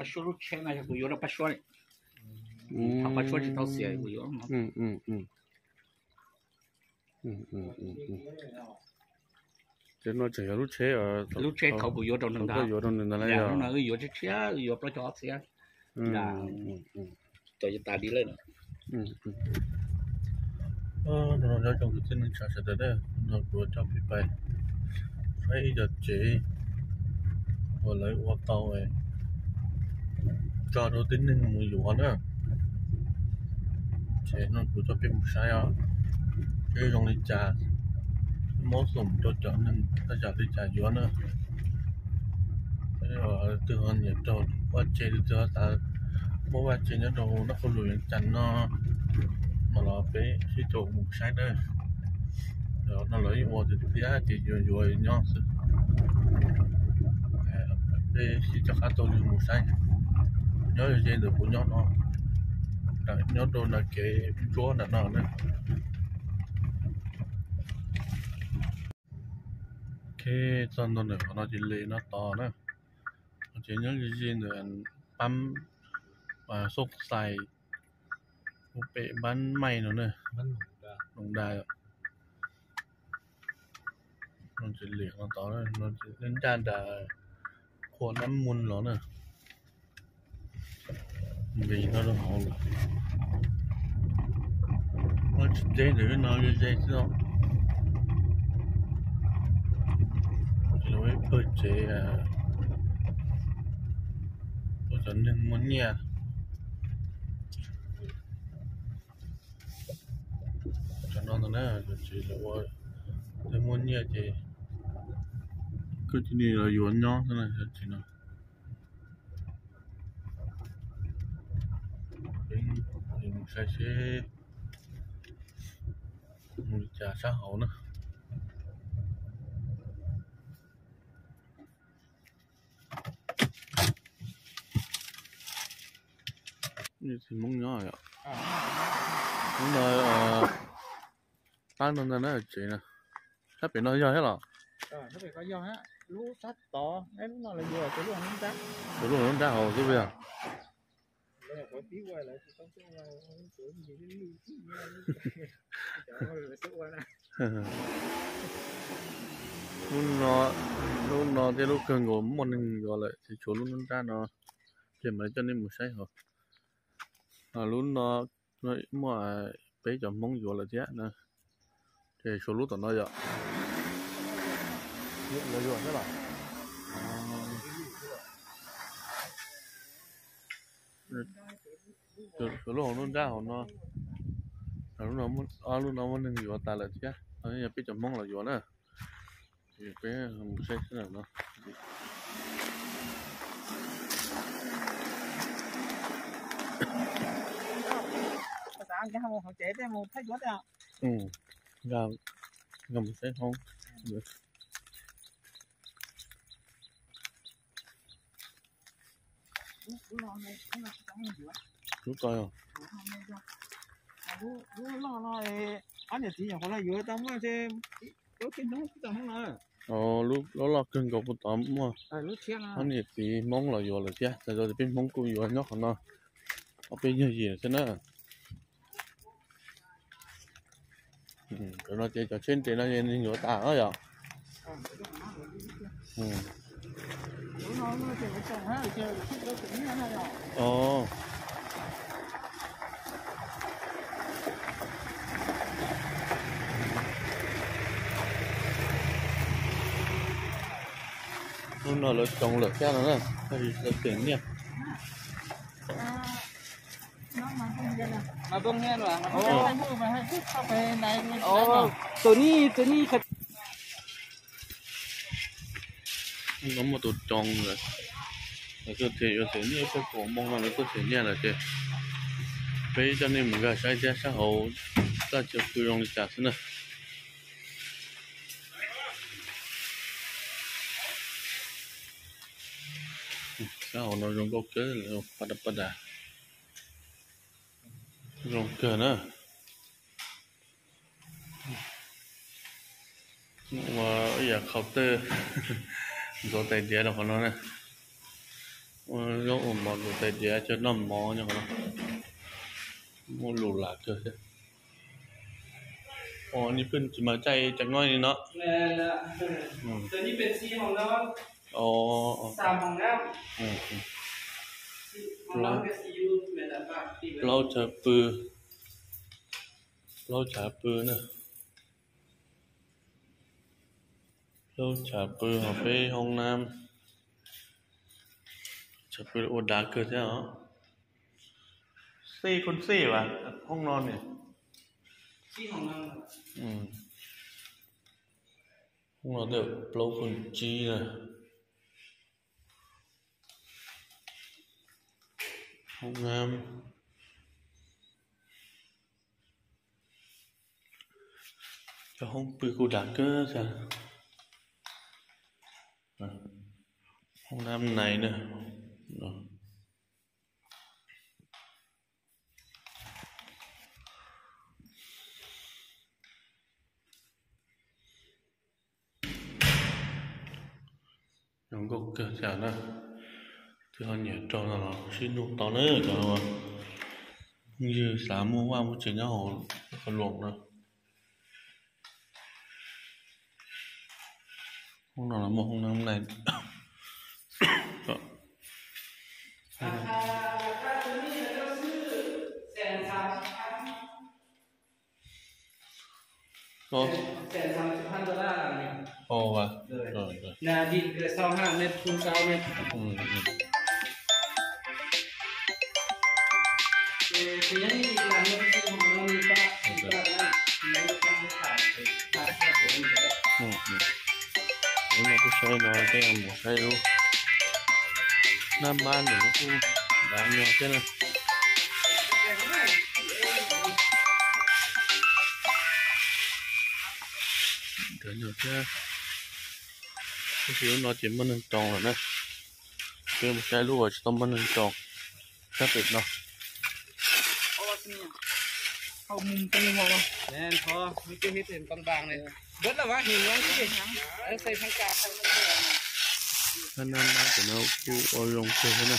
Paj Suab lub tsheb no yog kuv yuav rau Paj Suab. Thaum Paj Suab tsis tau xiam kuv yuav. Ces no tseem yog lub tsheb, lub tsheb thaum kuv yuav rau nws ntag, yuav rau nws ntag, lub no wb yuav tshiab tshiab, wb yuav plaub caug ob txhiab. Tau tas li lawm. Nyob zoo kwv tij neej tsa sawv daws, no kuv coj peb pais saib ib co tsev uas lawv ua tau tso rau tib neeg mus yuav na. Ces no kuv coj peb mus saib os, seb zoo li cas, muab xoom rau cov neeg tej zam li cas yuav na. Tus twg ho nyiam rau vaj tse, tus twg ho xav muab vaj tse nyob rau Naj Qhua Lus Vias Cas no mas los peb sib caum mus saib na. No lawv yeej ua tiag tiag ces yuav yuav nyob xwb. Peb sib coj qab taug lw mus saib, nyob ze ntawm kuv nyob no, nyob rau nram kev ntsuab nram no na. Ok, txog ntua ntawm qhov no ces li no tod na. Ces nyob ze ze ntawm pab Xoob Xais, pem pab Maij no na, Noom Da. Ces li no tod, nraj nram Qhua Nab Muag los na. Nqis no rau hauv lawm. Muaj tsis teb ntawm no ze ze xwb os. Ces lawv ua ib pawg tsev rau cov neeg muaj nyiaj. Cov no ntag na, cov tsev lawv ua, neeg muaj nyiaj ces kuj cia li los yuav nyob xwb na, cov tsev no. Peb mus saib seb mus li cas sab hauv na. Txiv Hmoob nyob yom. Lub no, pab no ntag na tsev na. Sab pem no yog thiab los? Tus lub nrab hauv xwb puas yog? Lub no, lub no thiab lub kawg nkaus muaj neeg yuav lawm, ces tshuav lub nrab no, ces mam coj nej mus saib hauv. Lub no muaj peb cov Hmoob yuav lawm thiab na. Ces tshuav lub tom no yom. Yuav thiab los? Tshuav lub hauv lub nrab hauv no. Lub no muaj neeg yuav tas lawm thiab, yog peb cov Hmoob los yuav na. Peb mus saib seb no. Nkag mus saib hoob. Lub ko, lub loj kawg nkaus puag tod muaj ob niam txiv Hmoob los yuav lawm thiab, txhais tau tias peb Hmoob kuj yuav nyob qhov no, ob peb yog yim xwb na. Cov no ces cov tsheb nres no ces neeg yuav tas yom. Hnub no lawv tsoo lawm thiab no na, lawv tseem nyiaj. Tus no muaj tus tsoo lawm, lawv tuaj tias yuav txhiam nyiaj, peb kaum moo no lawv tuaj txhiam nyiaj lawm ces peb coj nej mus nkag saib thiab sab hauv txaj chaw pw zoo li cas xwb na. Sab hauv no zoo nkauj kawg, paj dab paj das, zoo kawg na. Ua ib yam qhov twg ntxuav tais diav rau qhov no na. Zaub ua mov lus tais diav cov noj mov nyob qhov no. Muaj lus lam kawg thiab. Ua ni pheej tsis mas caij cov nyob li no. Plaub chaw pw, plaub chaw pw na. Plaub chaw pw ho peb hoob nab. Chaw pw ua dav kawg thiab os. Xej koj xej vas hoob no ne. Hoob no tej plaub koj tsib na. Hoob nab. Cov hoob pw kuj dav kawg thiab. Hoob nab nais na. Zoo nkauj kawg thiab na. Twb ho nyiam rau no los sib nug tau na cov. Ywg xav muaj vaj muaj tsev nyob hauv qhov loos na. Hoob no los muaj hoob nab nais. Kuv no peb saib no peb mus saib lub nab mab ntawm no kuj dav nyog thiab na. Dav nyog thiab. Tab sis lub no ces muaj neeg roos lawm na. Peb mus saib lub uas tsis tau muaj neeg roos sab pem no. Nab mab cov no kuj ua zoo kawg thiab na.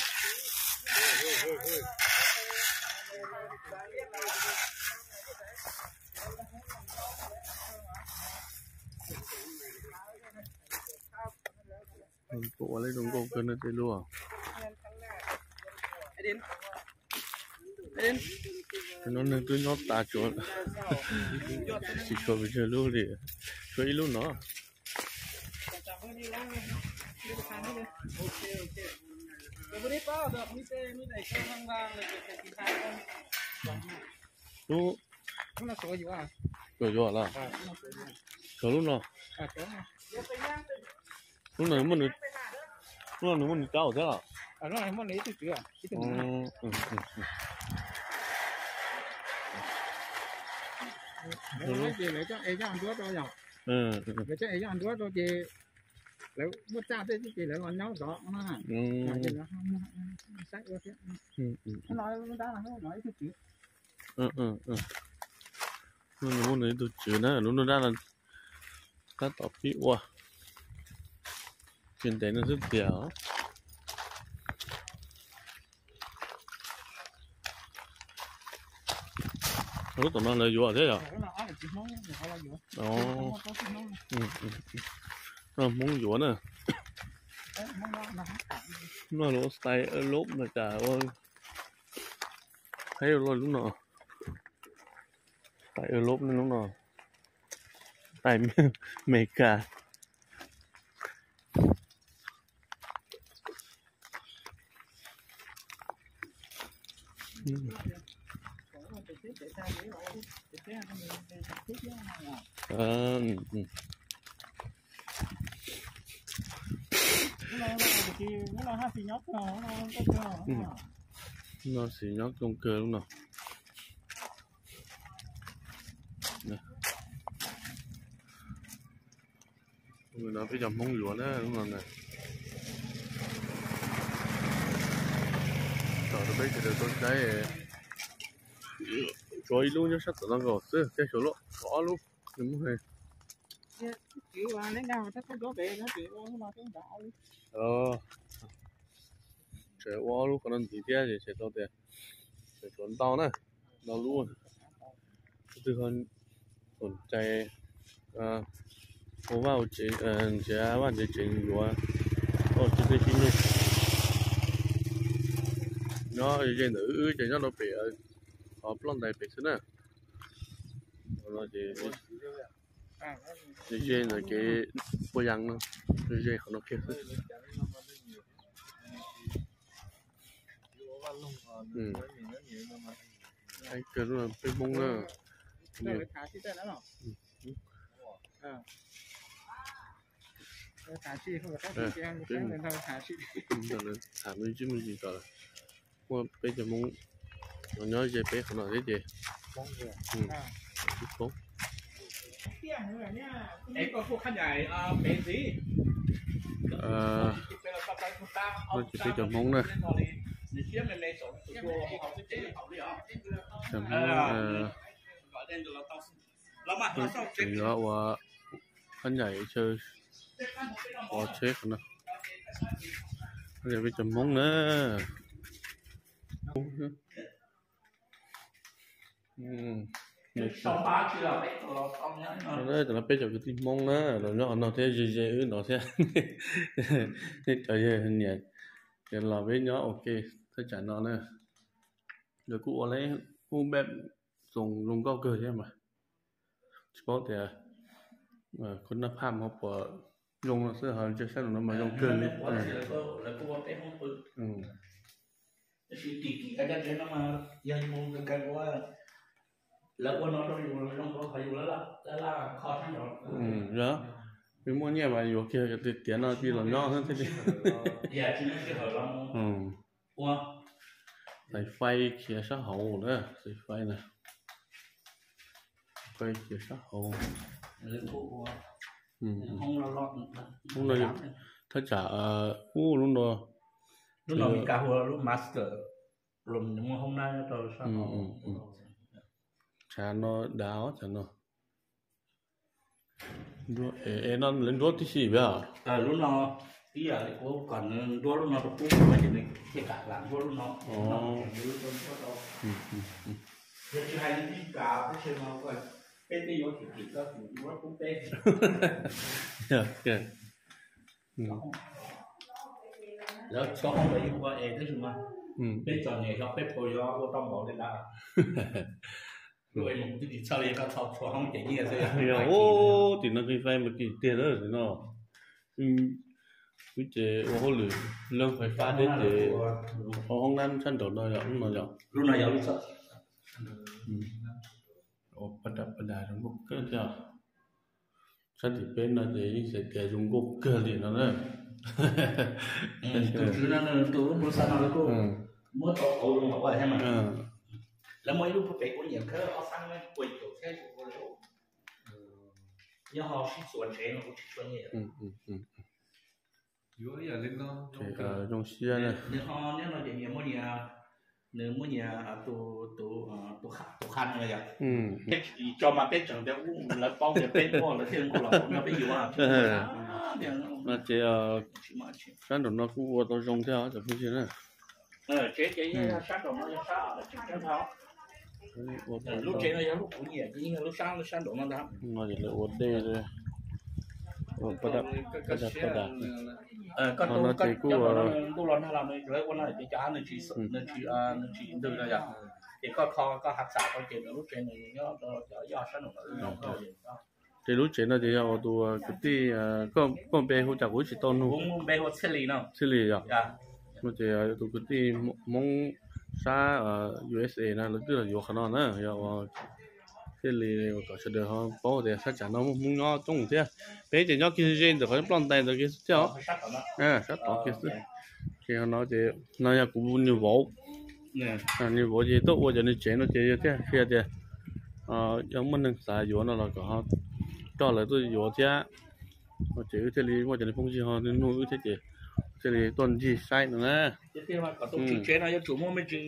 Kuj ua lub zoo nkauj kawg na tej lub. Tus no neeg twb nyob tas tsuav, tsis tshuav pes tsawg lub li, tshuav ib lub no. Lub, yuav yuav los, tshuav lub no. Lub no, lub no nws muaj nws rab thiab los? Lawv coj es yaj nruab rau ces lawv muaj txaj tej ces lawv los nyob zov na. Saib ua thiab. Lub no ib tug tswv. Lub no muaj nws ib tug tswv na, lub no dab tab tom pib ua. Tsis ntev no xwb tiag. Lub tom no lawv yuav thiab yom? Hmoob yuav na. No lub style Europe no cas ua, Thaib ua lub no, style Europe ne lub no, style Amelikas. No xis nyob coob kawg lub no. No peb cov Hmoob yuav na lub no na. Tom rau peb sawv daws tau saib. Tshuav ib lub nyob sab tom no nkaus xwb, thiab tshuav lub, tshuav ob lub nws muaj. Neb nyob tab tom nyob pem no ces ua lub no thiab nrad ob lub. Tseem ua ob lub qhov no ntxiv thiab ces tseem tau tias tseem tshuav ntau na, ntau lub. Tus twg ho txom cai ua vaj ua tsev, nrhiav vaj nrhiav tsev yuav tau tsis txawj sib nyuj. Nyob ze ntawm wb ces nyob rau pem qhov ploj ntais pem xwb na. Qhov no ces ze ntawm kev pua yas no, ze qhov no kiag xwb. Kawg lub peb Hmoob na. Tham me ntsis me ntsis kom muaj peb cov Hmoob los nyob ze peb qhov no thiab ces no ces peb cov Hmoob na. Cov Hmoob tseem yuav ua khab ncaim chaw pov tsheb qhov no. Peb cov Hmoob na. Cov no peb cov kwv tij Hmoob na, los nyob qhov no thiab ze ze wb no thiab. Nej cov yawg niam los peb nyob ua ke thaj tsam no na. Lawv kuj ua lawv kuj npaj xoos zoo nkauj kawg thiab mas. Tsis paub tias khub naj phaj ho puas zoo no xwb, ho ntshe sab nraum no mas zoo kawg li. Yog, yus muaj nyiaj mas yuav kiag tias tiav no cia los nyob xwb thiaj li. Xaiv faib khiav sab hauv na, xaiv faib na. Faib khiav sab hauv. Hoob no thaj tsam ub lub no, lub no Meskas hu lub master, muaj hoob nab rau sab hauv. Tshav no dav os tshav no. Es no lawv nruab tib si peb os. Lub no ib yam li kuv kom nws nruab lub no rau pub ces nws thiaj kam lam nruab lub no. Yog tsis hais nws tsis kam tab sis no peb twb yuav kim kim koj tus nruab pub peb. Lawv tso hoob lawv yeej ua es tab sis mas peb tso niam xyov peb puas yuav ua tau npaum li ntawd. Lub es mas kuv twb tsis txhawj li, koj txhob tshua hoob ces nyiaj xwb. Yog, tim no kis fais mas kis tiag lawm no. Wb ces ua hauj lwm leej fais fab thiab ces ua hoob nab sab nraum no yog lub no yog. Lub no yog lub txawj. Ua pas dam pas das zoo nkauj kawg thiab. Sab tim peb no ces yeej xav tias zoo nkauj kawg li no na. Tus tswv no tus lub npus xav no lawv kuj muab tau qauv zoo ua thiab mas. Lawv muaj ib lub pem kuv nyiam khawb ob xab ua caum thiab ua lawm. Nyob ho sib txuas tsev no kuv tsis tshua nyiam. Zoo siab na. Nws ho nyob no ces nyias muaj nyias, nws muaj nyias tus, tus qha no yog. Tso mas peb tseem tias lawv paub tias peb muaj lawv thiaj nkaus los no peb yuav. No ces sab nraum no kuj ua tau zoo thiab cov phooj ywg na. Tsev ces sab nraum no yog sab tseem ceeb dhau. Lub tsev no yog lub kuv nyiam ces yeej yog lub sab, sab nraum no ntag. No ces lawv ua dej, ua pas dam pas das. Koj tus no ces kuj ntuj los nag los lawv ua no ces cov nws tsis, nws tsis ntws no yog. Ces koj kho koj hav xam koj ces nws lub tsev nws nyob rau cov yoj sab nraum no. Ces lub tsev no ces yog ua tus kwv tij, koj npe hu cas kuv tsis tau nug. Kuv npe hu Txhiaj Lis no. Txhiaj Lis yog. No ces tus kwv tij Hmoob sab U S A na lawv twb los yuav qhov no na, yog ua Txhiaj Lis kom sawv daws ho paub tias sab tsam no muaj Hmoob nyob coob thiab. Peb ces nyob kiag ze ntawm qhov ploj ntais ntawd kiag xwb thiab os. Sab tod kiag xwb. Ces no ces no yog kuv niag vauv, niag vauv ces tuaj ua cov niag tsev no ces yog thiaj qhia tias yog muaj neeg xav yuav no los kom ho coj lawv tuaj yuav thiab. Ces wb thiaj li muaj cov niag phooj ywg ho nug wb thiab ces thiaj li tuaj ncig saib no na. Tus tswv tsev no yuav tsum muaj me ntsis,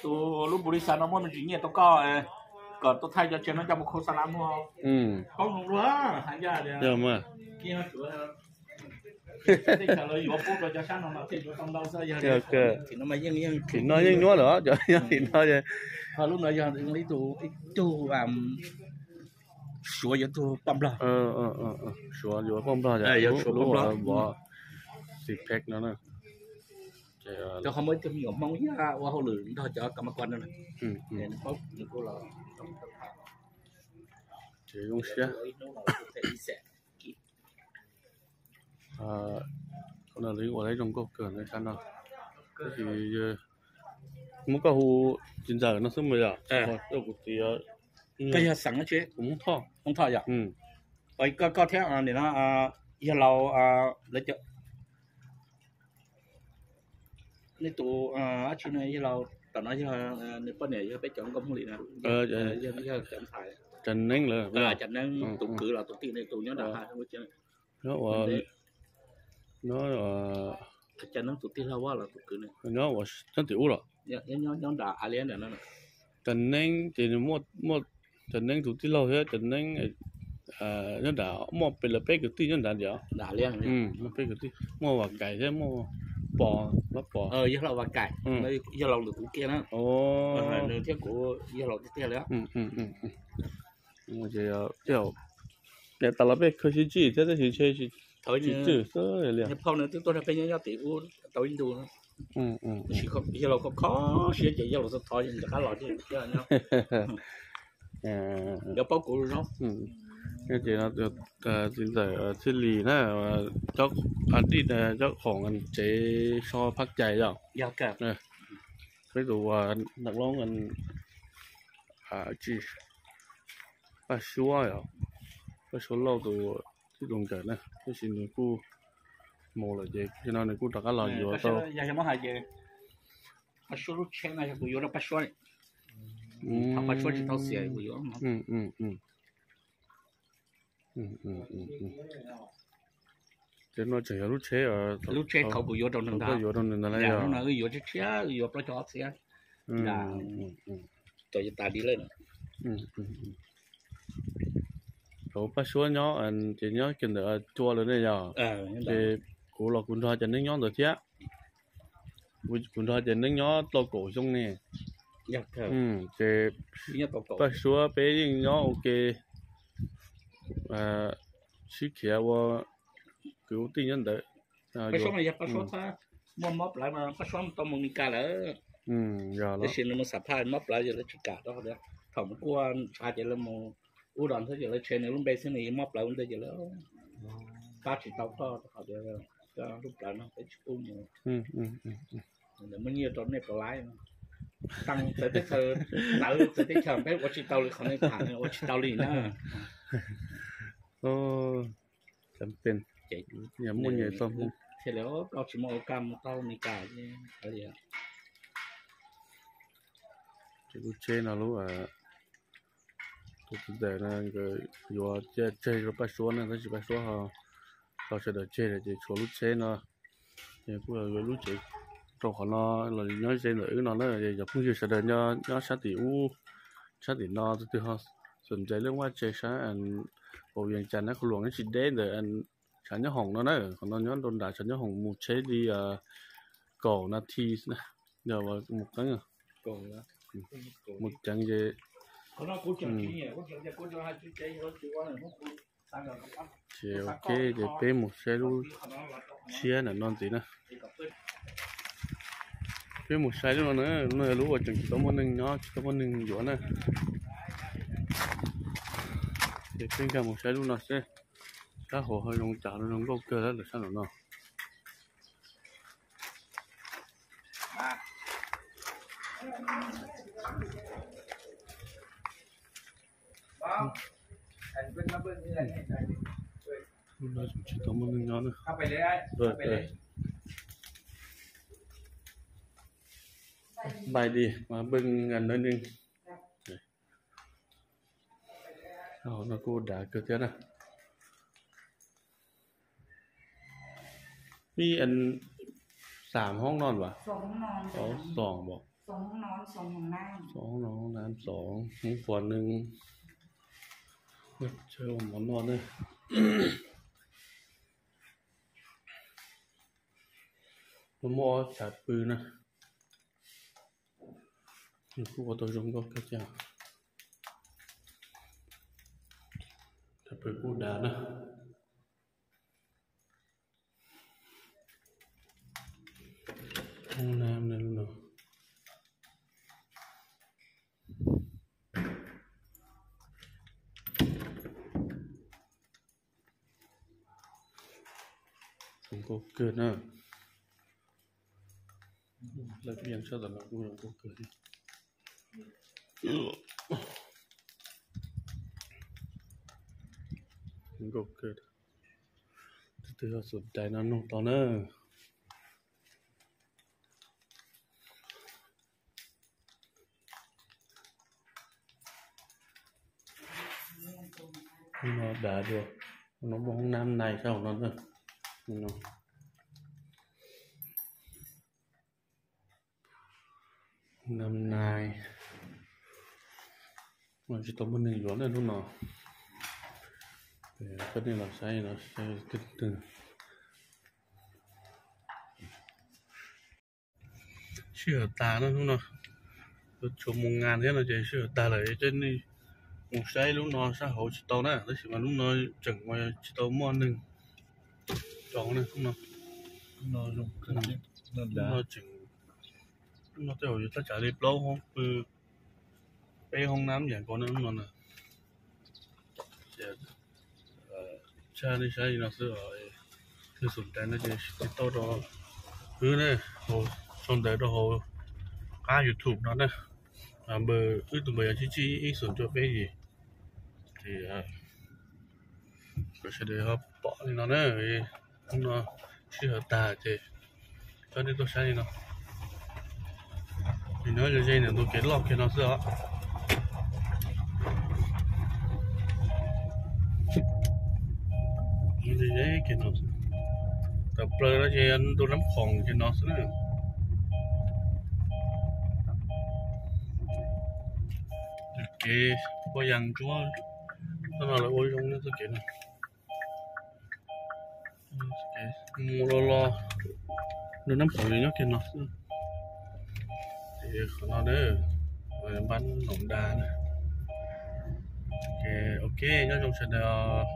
tus lub npus li xav no muaj me ntsis nyiaj tau koj, kom tau thaij cov tsev no coj mus khau xa la muag. Paub zoo luaj hais ncaj tias. Yog mas. Kiag tsuav Tej chaw lawv yuav pub rau cov sab no mas thiaj yuav tau ntau xwb. Yog thim no mas yeej, yeej thim no yeej nyuaj lawm, cov thim no. Ho lub no yog ib tug, ib tug Suav yuav tug poj nplog. Suav yuav poj nplog, yog Suav poj nplog, vov six pack no na. Rau qhov muaj ib tug me nyuam Hmoob ib yam ua hauj lwm nrog cov kam ma kos no na. Nws paub, nws kuj los. Ces zoo siab. Qhov no lawv ua tau zoo nkauj kawg sab no. Tab sis muab koj hu txiv ntxawm no xwb mas yom. Kuv tias koj yog xeem dab tsi? Kuv Hmoob Thoj. Hmoob Thoj yom. Koj, koj thiab nim no yog laus, lawv cov, nej tus dab tsi no yog laus, tam no yog nws poj niam yog peb cov nkauj Hmoob Lis na. Yog cov ntxhais. Cov neeb lawm, cov neeb tus kwv los tus tij ne, tus nyob nram hav. Nyob ua, nyob, cov neeb tus tij laug los tus kwv ne, nyob ua, nyob tim ub los? Nyob nram a liab ntawm no. Cov neeb ces nws muaj, muaj cov neeb tus tij laug thiab cov neeb nyob nram, muaj peb, lawv peb kwv tij nyob nrad ntiag. Muaj peb kwv tij, muaj Vam Kais thiab muaj Pos, Hlob Pos. Yog Hlob Vam Kais, yog laus lwm tus kiag na. Nws thiab kuv yog laus tiag tiag li. Ces tas los peb khaws sib tswj thiab tab sis ntshe tsis tswj xwb li. Phauj nws twb tuaj nrog peb nyob nyob tim ub tau ib ntus. Yog laus kho kho siab ces yog laus thov thov rov qab los thiab. Yog paub kuv zoo. Ces txiv ntxawm Txhiaj Lis na, cov dij, cov khoom tsev so phab cai yom. Peb tus ua nram loob tsis, Paj Suab yom, Paj Suab Lauj tus tib tus nkawm na, tab sis nws kuj mus lawm ces no nws kuj rov qab los yuav tau. Paj Suab lub tsheb no yog kuv yuav rau Paj Suab. Thaum Paj Suab tsis tau xiam kuv yuav. Ces no tseem yog lub tsheb, lub tsheb thaum kuv yuav rau nws ntag, yuav rau nws ntag, lub no wb yuav tshiab tshiab, wb yuav plaub caug ob txhiab. Tau yuav tas di lawm. Thaum Paj Suab nyob ces nyob kiag ntawm cua lawm ne yog. Ces kuv los kuv nrog cov neeb nyob ntawd thiab. Kuv nrog cov neeb nyob tau kaum xyoo ne. Ces Paj Suab peb yeej nyob ua ke, sib khiav ua kwv ua tij nyob ntawd. Paj Suab mas yog Paj Suab muaj mob plawv mas Paj Suab tau mus Mes Kas lawm. Tab sis nws mus xam phaj mob plawv ces lawv tsis kam rau. Thaum mus kuaj ntshav ces lawv mus ub dos ntxhiab ces lawv tshev nws lub npe xwb nws mob plawv ua ntej ces lawv pab tsis tau koj rau qhov tias koj lub plawv no peb tsis pub mus. Muaj nyiaj rau nej pov laib. Tawv teb chaws, tawv teb chaws peb ua tsis tau li qhov nej tham ua tsis tau li na. Muaj nyiaj txoj hmoo thiaj li koj tsis muaj ua kaj mus tau Mes Kas. Ces lub tsheb no lub, tus txiv ntxawm no nkawd yuav cia tseg rau Paj Suab na, tab sis Paj Suab ho tso sawv daws tseg lawm ces tshuav lub tsheb no. Ces kuj yuav lub tsev rau qhov no los nyob ze ntawm wb no na. Cov phooj ywg sawv daws nyob sab tim ub, sab tim no tus twg ho xom ntxais lub vaj tse sab Pau Vias Cas na, Khuv Luam tsis deb ntawm tshav nyob hoom no na. Qhov no nyob rau nram tshav nyob hoom mus tsheb li kaum nas this na, yog mus qeeb, mus ceev ces. Ces ok, ces peb mus saib lub tshiab ntawm no ntxiv na. Peb mus saib lub no na, no yog lub uas tseem tsis tau muaj neeg nyob, tsis tau muaj neeg yuav na. Ces peb nkag mus saib lub no seb sab hauv ho zoo cas, zoo nkauj kawg lawm sab nraum no. Lub no tsis tau muaj neeg nyob na. Npais di mas npej nqa ntawv neeg. No kuj dav kawg thiab na. Ib xaam hoob no as? Xaam as? Xaam hoob no, hoob nam, xaam hoob qhuav neeg. Chaw ua mov noj na. Muaj ob tshav pw na. Nws kuj ua tau zoo nkauj kawg thiab. Tshav pw kuj dav na. Hoob nab no. Zoo nkauj kawg na. Lawv yeej sab tom no kuj zoo nkauj kawg thiab. Zoo nkauj kawg. Tus twg ho xom tais no noog tau na. No dav dua, no muaj hoob nab nais sab hauv no na. Hoob nab nais, tsis tau muaj neeg yuav na hnub no. Koj nej los saib no, twg twg. Sij hawm tas no hnub no, yuav tshuav mus ngas thiab no ces sij hawm tas lawm, coj nej mus saib lub no sab hauv tsis tau na, tab sis mas lub no tseem tsis tau muaj neeg tso na hnub no. Lub no tseem, lub no tej zaum yuav thaj tsam li plaub hoob pw, peb hoob nab yam nkaus na lub no na. Tshaj nej saib li no xwb, twg xom tais no ces tiv tauj rau wb na, sau ntawv rau hauv qab YouTube no na. Npawb wb tus npawb yog tsib tsib ib xoom cuaj peb yim. Ces kom sawv daws ho pom li no na, hnub no sij hawm tag ces coj nej tuaj saib li no. Nim no ze ze ntawm tus kev loj kiag no xwb os. Ze ze kiag no xwb. Tawm plaws no ces ntu Nab Khoom kiag no xwb na. Kev poj yas ntsuab, txoj no lawv ua zoo txoj kev no. Mus los los, ntu Nab Khoom nyob kiag no xwb. Ces qhov no na, npab Noom Da na. Ok, nyob zoo sawv daws.